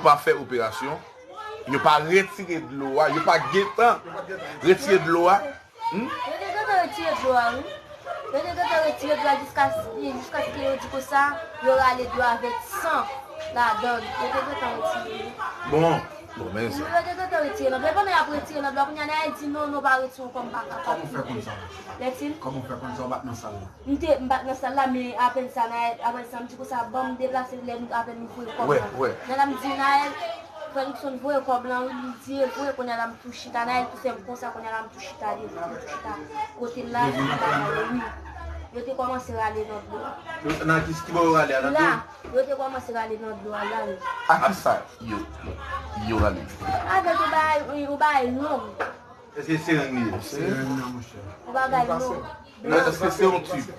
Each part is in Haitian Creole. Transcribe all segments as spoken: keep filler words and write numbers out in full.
pa fè operasyon, yo pa retire dlo a, yo pa gentan retire dlo a. Hmm? Yo te gentan retire dlo a, wi. Yo te gentan retire dlo a jiska, jiskaske yo di konsa, yo rale dlo a avèk san ladan l. Yo te gentan retire. Bon, bon, men sa. Yo te gentan retire nan dlo. Pandan y ap retire nan dlo a, kounye a Nayèl di, "Non, non, pa retire ankò, m pa kapab." Kòman w fè konn sa? Lètil. Kòman w fè konn sa w pa t nan sal la? M te, m pa t nan sal la, men apèn sa, Nayèl, apèn sa, m di konsa, "Ban m deplase," lè nou, apèn nou voye kòb la. Wè, wè. Nayèl la, m di, "Nayèl, frè Luckson voye kòb la, wi," li di, "Voye," kounye a la, m tou chita, Nayèl tou fè m konsa, kounye a la, m tou chita, li, m tou chita. Kote l la, li pa la, wi. Yo te kòmanse rale nan dlo a. Yo, nan ki, ki bò yo rale a, nan dlo? La, yo te kòmanse rale nan dlo a, la, wi. A ki sa yo, yo rale? Avèk yon bagay, yon bagay long. Èske se sereng li ye? Sereng nan, monchè. Yon bagay long. Èske se yon tib?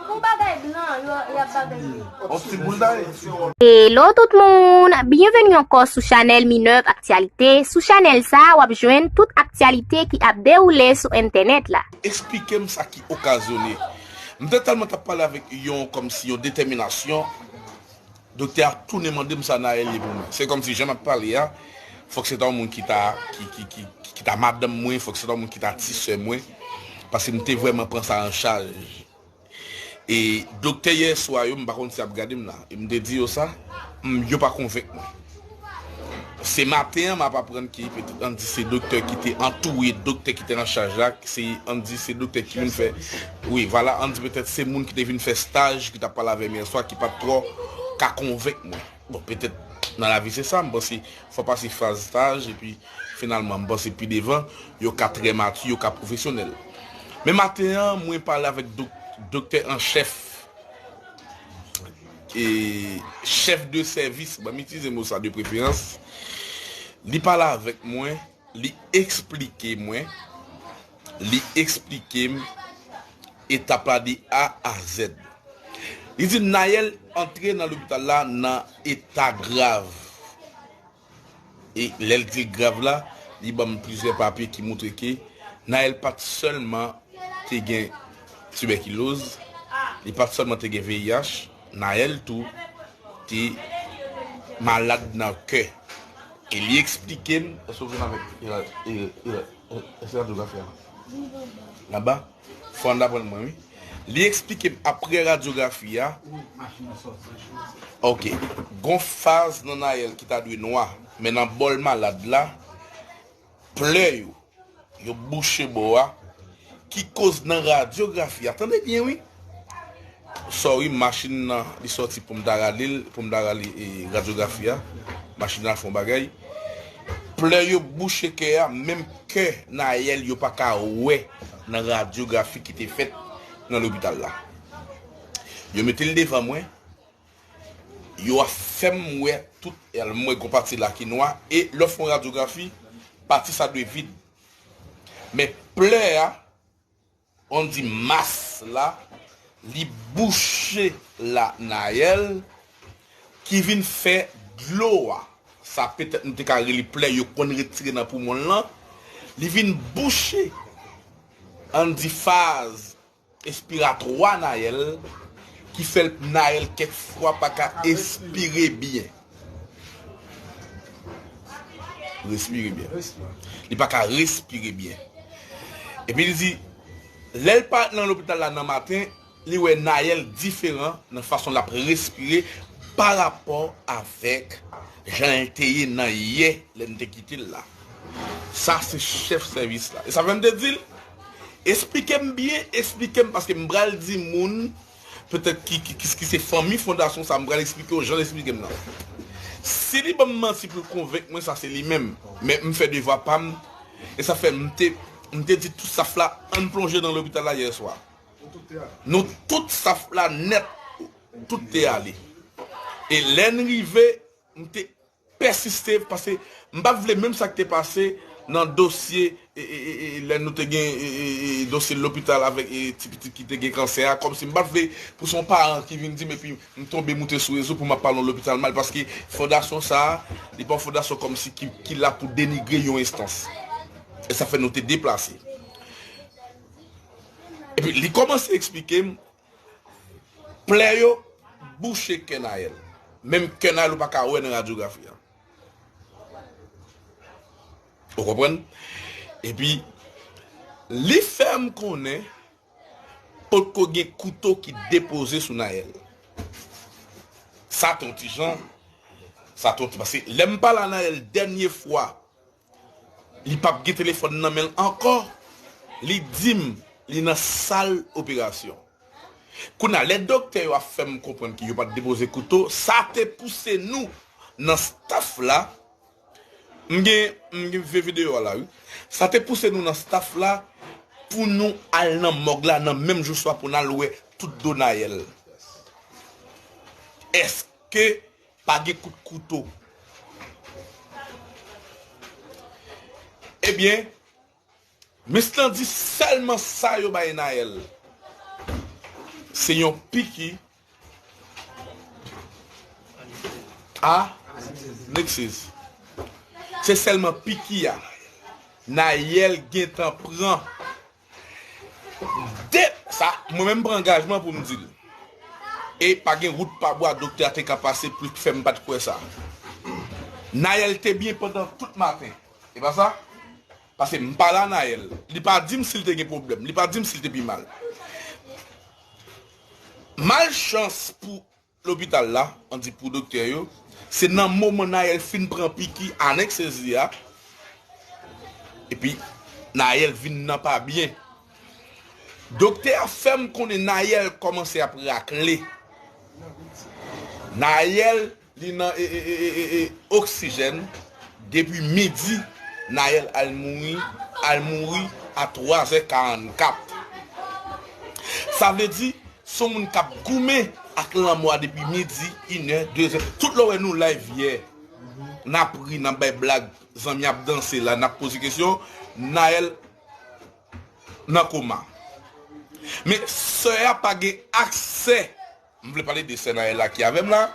Yon bagay blan, yo, y ap bagay li. Yon tib pou l ta ye? Hello tout moun, byenveni ankò sou chanèl Minerve Actualité. Sou chanèl sa a, w ap jwenn tout aktyalite ki ap dewoule sou entènèt la. Eksplike m sa ki okazyone. M te tèlman t ap pale avèk yon, kòmsi yon detèminasyon. Doktè a tounen mande m sa Naël ye pou mwen. Se kòmsi jan m ap pale a, fòk se ta yon moun ki ta, ki, ki, ki, ki ta madanm mwen, fòk se ta yon moun ki ta ti sè mwen, paske m te vrèman pran sa an chaj. E doktè yè swa yo, m pa konn si y ap gade m la, e m te di yo sa, m, yo pa konvenk mwen. Se maten an, m ap aprann ke petèt ann di se doktè ki te antoure doktè ki te an chaj la, se, ann di se doktè ki vin fè, wi, vwala, ann di petèt se moun ki te vin fè staj ki t ap pale avè m yè swa ki pa t twò ka konvenk mwen. Bon, petèt nan lavi se sa, m panse fò pase faz staj, epi finalman, m panse pi devan, yo ka trè mati, yo ka pwofesyonèl. Men maten an, mwen pale avèk dok-, doktè an chèf, e chèf de sèvis, ban m itilize mo sa de preferans, li pale avèk mwen, li eksplike mwen, li eksplike m etap la de A a Z. Li di m Naël antre nan lopital la nan eta grav. E lè l di l grav la, li ban m plizyè papye ki moutre ke Naël pa t sèlman te gen tibèkiloz, li pa t sèlman te gen V I H, Naël tou te malad nan kè. E li eksplike m, èske w jwenn avèk, e, e, e, e, èske radyografi a la? Laba? Fò ann aprann mwen, wi. Li eksplike m apre radyografi a. Ok. Gon faz nan Naël ki ta dwe nwa, men nan bòl malad la, plè yo, yo bouche bò a, ki koz nan radyografi a. Tande byen, wi. Sorry, machin nan, li sòti pou m ta rale l, pou m ta rale, e, radyografi a. Machin nan fè yon bagay. Plè yo bouche kè a, menm kè Naël yo pa ka wè nan radyografi ki te fèt nan lopital la. Yo mete l devan mwen, yo ap fè m wè tout, e, m wè gon pati la ki nwa, e lè w fè yon radyografi, pati sa dwe vid. Men plè a, ann di mas la, li bouche la Naël, ki vin fè dlo a, sa petèt nou te ka rele plè yo konn retire nan poumon l lan, li vin bouche, ann di faz espiratwa Naël, ki fè Naël kèk fwa pa ka espire byen. Respire byen. Li pa ka respire byen. Epi li di, lè l parèt nan lopital la nan maten, li wè Naël diferan nan fason l ap respire pa rapò avèk jan l te ye nan yè lè n te kite l la. Sa se chèf sèvis la. E sa fè m te di l, eksplike m byen, eksplike m, paske m pral di moun, petèt ki, ki, ki, ki se fanmi fondasyon sa, m pral eksplike w jan l eksplike m nan. Si li ban m manti pou l konvenk mwen, sa se li menm. Men m fè devwa pa m, e sa fè m te, m te di tout staf la, ann plonje nan lopital la yè swa. Nou tout staf la nèt, tout te ale. E lè n rive, m te pèsiste, paske m pa t vle menm sa k te pase nan dosye, e, e, e, e, lè nou te gen, e, e, e, dosye lopital avèk, e, ti pitit ki te gen kansè a, kòmsi m pa t vle pou se yon paran ki vin di m epi m tonbe moute sou rezo pou m ap pale yon lopital mal, paske fondasyon sa a, li pa yon fondasyon kòmsi ki, ki la pou denigre yon enstans. E sa fè nou te deplase. Epi li kòmanse eksplike m, plè yo bouche kè Naël. Menm kè Naël ou pa ka wè nan radyografi a. Ou konprann? Epi, li fè m konnen potko gen kouto ki depoze sou Nayèl. Sa te yon ti jan, sa te yon ti, paske lè m pale a Nayèl dènye fwa, li p ap gen telefòn nan men l ankò. Li di m li nan sal operasyon. Kounye a, lè doktè yo ap fè m konprann ke yo pa t depoze kouto, sa te pouse nou nan staff la, m gen, m gen vye videyo a la, wi. Sa te pouse nou nan staff la pou nou al nan mòg la nan menm jou swa pou n al wè tout do Nayèl. Èske pa gen kout kouto? Ebyen, Miss lan di sèlman sa yo bay Nayèl, se yon piki a Nexis. Se sèlman piki a Nayèl gentan pran. De, sa, mwen menm pran angajman pou m di l. E pa gen wout pa bwa doktè a te ka pase pou l fè m pa t kwè sa. Nayèl te byen pandan tout maten. E pa sa? Paske m pale a Nayèl. Li pa di m si l te gen pwoblèm. Li pa di m si l te pi mal. Malchans pou lopital la, an di pou doktè yo, se nan moman Nayèl fin pran piki anestezi a, epi Nayèl vin nan pa byen. Doktè a fè m konnen Nayèl kòmanse ap rakle. Nayèl li nan e, e, e, e, e, e, oksijèn. Depi midi, Nayèl al mouri, al mouri a twa zè karannkat. Sa vle di, se yon moun k ap goumen ak lanmò a depi midi, inè, dezè. Tout lè w wè nou live yè, n ap ri, n ap bay blag, zanmi ap danse la, n ap poze kesyon. Nayèl nan koma. Men sè a pa gen aksè, m vle pale de sè Nayèl la ki avè m la,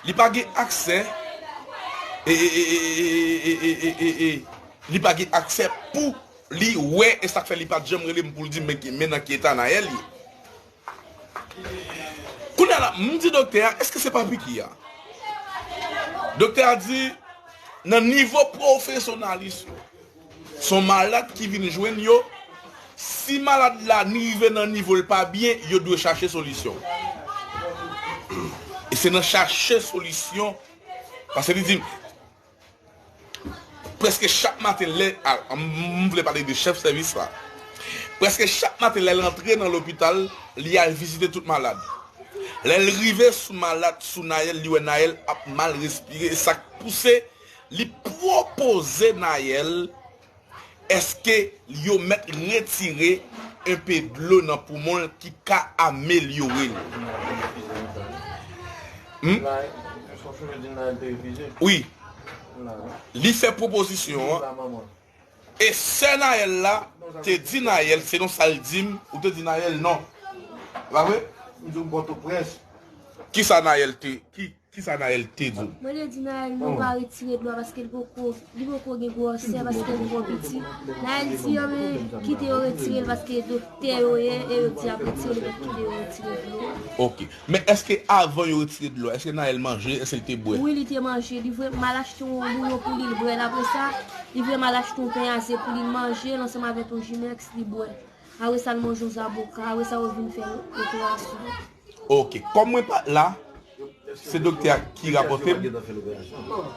li pa gen aksè, e, e, e, li pa gen aksè pou li wè, e sa k fè li pa t janm rele m pou l di m men, men nan ki eta Nayèl ye. Kounye a la, m di doktè a, èske se pa piki a? Doktè a di, nan nivo pwofesyonalis yo, se yon malad ki vin jwenn yo, si malad la ni rive nan nivo l pa byen, yo dwe chache solisyon. E se nan chache solisyon, paske li di, Prèske chak maten lè, a, m, m vle pale de chèf sèvis la. Prèske chak maten lè l antre nan lopital, li al vizite tout malad. Lè l rive sou malad, sou Nayèl, li wè Nayèl ap mal respire, e sa k pouse li pwopoze Nayèl, èske yo mèt retire enpe dlo nan poumon l ki ka amelyore l? Hmm? Wi. Li fè pwopozisyon an. E sè Nayèl la te di Nayèl, selon sa l di m, ou te di Nayèl non. E pa vre? M di w Pòtoprens. Kisa Nayèl te, ki, kisa Nayèl te di w? Mwen te di Nayèl non, pa retire dlo a paske li poko, li poko gen gwosè, paske li twò piti. Nayèl di yo men kite yo retire l paske do, tè yo ye, e yo di y ap retire l, men kite yo retire dlo a. Ok. Men èske avan yo retire dlo a, èske Nayèl manje, èske l te bwè? Wi, li te manje. Li voye m al achte yon bouyon pou li, l bwè l. Apre sa, li voye m al achte yon pen a ze pou li, l manje l ansanm avèk yon jimèks, li bwè. Apre sa, l manje yon zaboka. Apre sa, yo vin fè operasyon. Ok. Kòm mwen pa t la, se doktè a ki rapòte m.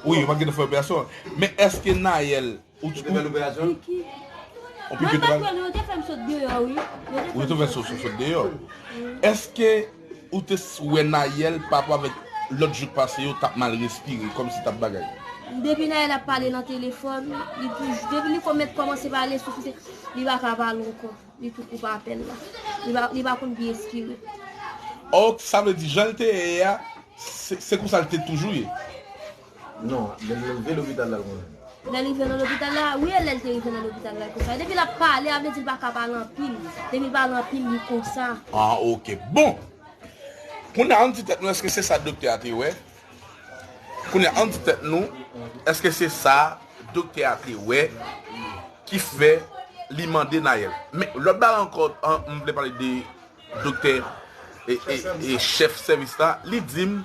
Wi, yo pa t gentan fè operasyon. Men èske Nayèl Ou te fè l operasyon? Piki. Ou piki. Mwen pa t wè non, yo te fè m sot deyò, wi. Ou te fè m sot, sot, sot deyò. Èske ou te s-, wè Nayèl pa rapò avèk lòt jou k pase yo t ap mal respire, kòmsi t ap bagay? Depi Nayèl ap pale nan telefòn, li toujou, depi li kòmèt kòmanse pale, souf li, li pa ka pale ankò. Li tou koupe apèl la. Li pa, li pa konn byen espire. Ok, sa vle di jan l te ye a, se, se konsa l te toujou ye? Non, lè l rive lopital la, l konnen. Lè l rive nan lopital la, wi, e lè l te rive nan lopital la, konsa. Depi l ap pale, a vle di l pa ka pale anpil. Depi l pale anpil, li konsa. Ah, ok. Bon! Kounye a, ann di tèt nou, èske se sa doktè a te wè? Kounye a, ann di tèt nou, èske se sa doktè a te wè ki fè li mande Nayèl? Men, lòt bagay ankò, an, m vle pale de doktè e, e, e chèf sèvis la, li di m,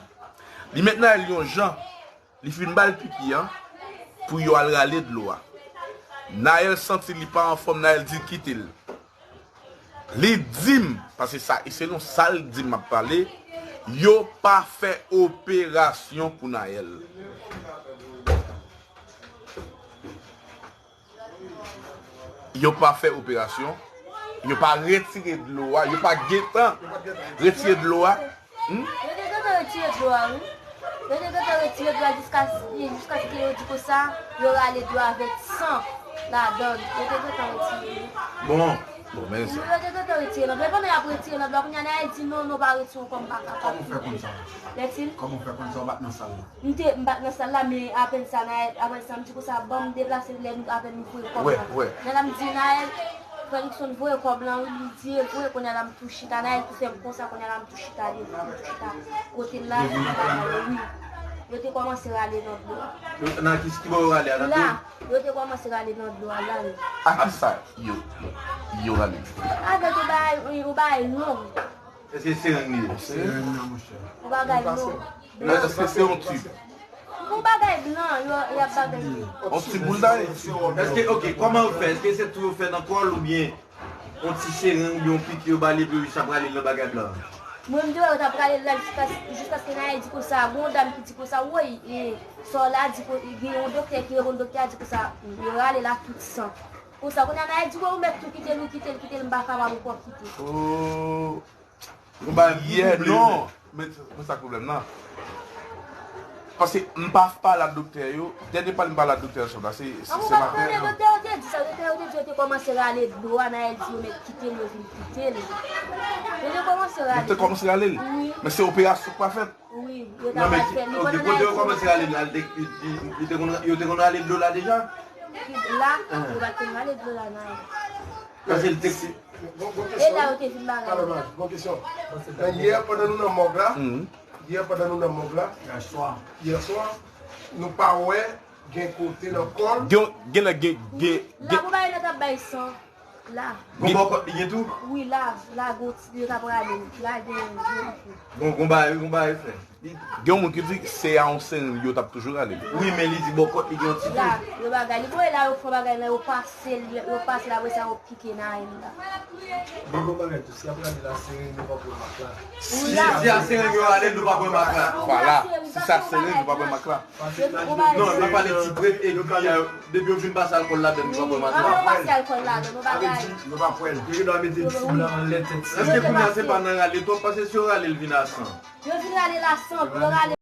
li met Nayèl yon jan, li fin ba l piki an, pou yo al rale dlo a. Naël santi li pa anfòm, Naël di l kite l. Li di m, paske sa, e selon sa l di m, m ap pale, yo pa fè operasyon pou Naël. Yo pa fè operasyon, yo pa retire dlo a, yo pa gentan retire dlo a. Hmm? Yo te gentan retire dlo a, wi. Yo te gentan retire dlo a jiska, jiskaske yo di konsa, yo rale dlo a avèk san ladan l. Yo te gentan retire, wi. Bon, bon, men sa. Yo te gentan retire nan dlo. Pandan y ap retire nan dlo a, kounye a Naël di, "Non, non, pa retire ankò, m pa kapab." Kòman w fè konn sa? Lètil. Kòman w fè konn sa? W pa t nan sal la? M te, m pa t nan sal la, men apèn sa, Naël, apèn sa, m di konsa, "Ban m deplase lè nou, apèn nou voye kòb la." Wè, wè. Lè la m di, "Naël, frè Nixon voye kòb la, wi, li di, voye, kounye a la m tou chita." Naël tou fè m konsa, kounye a la m tou chita, li tou chita. Kote l la, wi. Yo te kòmanse rale nan dlo a. Yo, nan ki, ki bò yo rale a, nan dlo? La, yo te kòmanse rale nan dlo a, la, wi. A ki sa yo, yo rale? Avèk yon bagay, yon bagay long. Èske se sereng li ye? Sereng nan, monchè. Yon bagay long. Men èske se yon tib? Yon bagay blan, yo, y ap bagay li. Yon ti boul dayè. Èske, ok, kòman yo fè? Èske se tou yo fè nan kò l oubyen yon ti sereng, oubyen yon piki yo ba li epi yo jis ap rale l nan bagay blan an? Mwen, m te wè yo t ap rale l la jiska, jiskaske Naël di konsa, gon dam ki di konsa, woy, e, sa w la di, gen yon doktè ki reponn, doktè a di konsa, yo rale l ak tout san. Konsa, kounye a Naël di, woy, ou mèt tou kite l, ou kite l, kite l, m pa kapab ankò kite l. Oh. Yon bagay pou double. Non. Men, men sa k pwoblèm nan. Paske m pa pale ak doktè yo. Dènye pale m pale ak doktè yo sou la, se, se, se maten an. Doktè yo te di sa, doktè yo te di yo te kòmanse rale dlo a, Naël di yo mèt kite l, yo vin kite l. Yo te kòmanse rale. Yo te kòmanse rale l? Wi. Men se operasyon k pa fèt? Wi, yo ta pral fè li pandan Naël. Non, men, ok, kote yo kòmanse rale l la, li te, li, li, li te konn, yo te konn rale dlo la deja? La, yo pa t konn rale dlo la, Naël. Paske l te. Bon, bon kesyon. E la yo te vin bagay. Alò, Maj, bon kesyon. Men yè pandan nou nan mòg la, yè pandan nou nan mòg la, yèswa, yèswa, nou pa wè gen kote nan kò l. Gen, gen lè gen, gen, la, gen. Bon, bagay nan t ap bay san. La. Gon bòkòt li gen tou? Wi, la, la, gon ti, yo t ap rale. La, gen, gen. Gon, gon bagay, gon bagay fè. Gen yon moun ki di se a yon sereng yo t ap toujou rale l. Wi, men li di bòkòt li gen yon ti tou. La, yo bagay li. Bon, e la yo fè bagay la, yo pase l, yo pase l, apre sa, yo pike nan li la. Bon, bon bagay tou, si y ap rale la sereng, nou p ap wè mak la. Si, si a sereng yo rale l, nou p ap wè mak la. Vwala, si sa sereng, nou p ap wè mak la. Non, n ap pale ti prèt epi, euh, depi yo fin pase alkòl ladan l, nou p ap wè mak la. Yo pase alkòl ladan, nou pa ka. Yo pa pran l. Yo dwe mete ti blan anlè tèt. Èske kounye a se pa nan rale twòp? Paske si yo rale l vin a san. Yo vin rale l a san, yo rale.